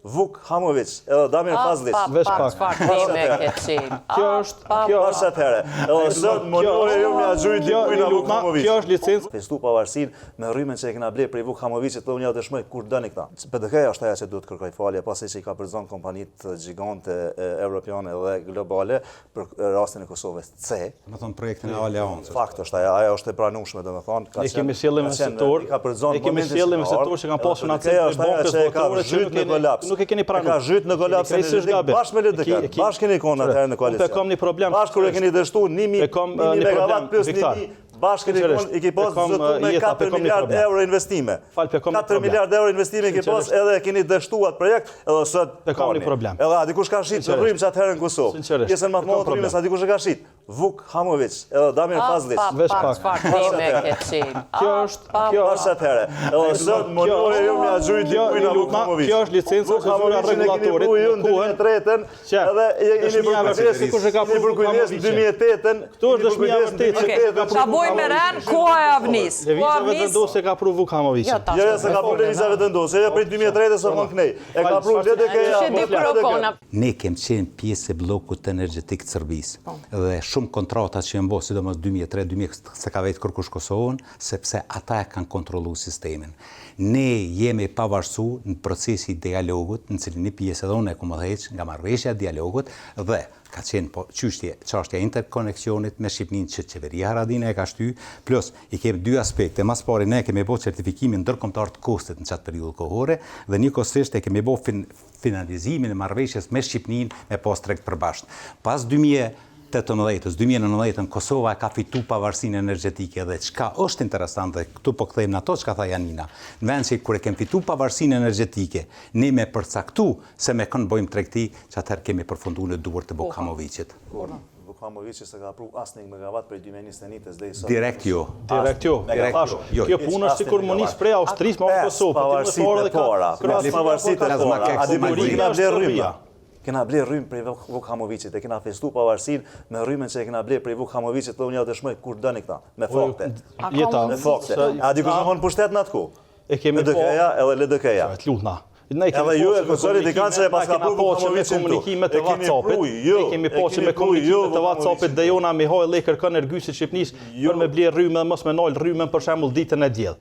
Vuk Hamovic, edhe Damir Fazlic. Veç pak. Çfarë teme ke qenë. Kjo është, kjo është atëherë. Edhe sot më nore ju më gjujt dikujt në Vuk Hamovic. Kjo është licencë. Festu pavarësinë me rrymën që e kena ble prej Vuk Hamovicit dhe unë ja dëshmoj kur doni këta. PDK-ja është ajo që duhet kërkoj falje, pasi që i ka përzon kompanitë gjigante evropiane dhe globale për rastin e Kosovës C. Me thonë projektin e Aleancës. Fakt është ajo, ajo është e pranueshme, domethënë, ka qenë. Ne kemi sjellë investitor, ne kemi sjellë investitor që kanë pasur financim prej bankës botërore që nuk keni nuk e keni pranuar. Ka zhyt në kolaps energjetik bashkë me LDK, bashkë keni konë atëherë në koalicion. Unë kam një problem. Bashkë kur e keni dështu 1000 megawatt plus 1000 Bashkë keni konë, i ki pas zotu me 4 miliard euro investime. 4 miliard euro investime i ki pas edhe keni dështu atë projekt, edhe sot Pe kam një problem. Edhe a dikush ka shit në rrymë që atëherë në Kosovë. Pjesën më të madhe të rrymës a dikush e ka shit. Vuk Hamovic, edhe Damir Fazlic. Veç pak. Çfarë teme ke qenë. Kjo është, kjo është atëherë. Edhe sot më nore ju më gjujt dikujt në Vuk Hamovic. Kjo është licenca që zyra rregullatorit në kohën 2003-ën, edhe jeni për kujdes, kush e ka për kujdes në 2008-ën. Këtu është dëshmia e vërtetë që ka Ta boj me ren koha e Avnis. Lëvizja Vetëvendosje ka pru Vuk Hamovic. Jo, jo, jo, se ka pru Lëvizja Vetëvendosje, jo prej 2003-ës së kon knej. E ka pru LDK-ja. Ne kem qenë pjesë e bllokut energjetik të Serbisë po. dhe shumë kontrata që janë bo, sidomos 2003, 2000, s'e ka vetë kërkush Kosovën, sepse ata e kanë kontrollu sistemin. Ne jemi pavarësu në procesi i dialogut, në cilin një pjesë edhe unë e kom udhëheq nga marrëveshja e dialogut dhe ka qenë po çështje, çështja e interkoneksionit me Shqipërinë që qeveria Haradinaj e ka shty, plus i kemi dy aspekte, ma s'pari ne kemi bo certifikimin ndërkombëtar të kostit në qatë periudhë kohore dhe njëkohësisht e kemi bo fin, finalizimin e marrëveshjes me Shqipërinë me pas treg të përbashkët. Pas 2018-ës, 2019-ën Kosova e ka fitu pavarësinë energjetike dhe çka është interesant dhe këtu po kthejmë në ato çka tha Janina, në vend që kur e kemi fitu pavarësinë energjetike, ne me përcaktu se me kënd bëjmë tregti, që atëherë kemi përfundu në duar të Vuk Hamoviqit. Vuk Hamoviqi s'e ka pru asnjë megawatt prej 2021-ës deri sot. Direkt jo. Direkt jo. Direkt jo. jo. Kjo punë është sikur me nis prej Austrisë me Kosovë, po ti më thore dhe ka pavarësitë e para. A di për kena bler rrymë. Kena bler rrymë prej Vuk Hamoviqit, e kena festu pavarësinë me rrymën që e kena bler prej Vuk Hamoviqit, dhe unë ja dëshmoj kur doni këta, me fakte. Jeta, me fakte. A dikush në pushtet në atë kohë? E kemi PDK-ja edhe LDK-ja. Të lutna. Ne kemi edhe ju e kërcëri të kanë që e pas ka pru po që me komunikime të WhatsAppit, ne kemi po që me komunikime të WhatsAppit Dejona Mihajlli kërkon Ergysit Shqipnisë për me blerë rrymë dhe mos me nal rrymën për shembull ditën e diel.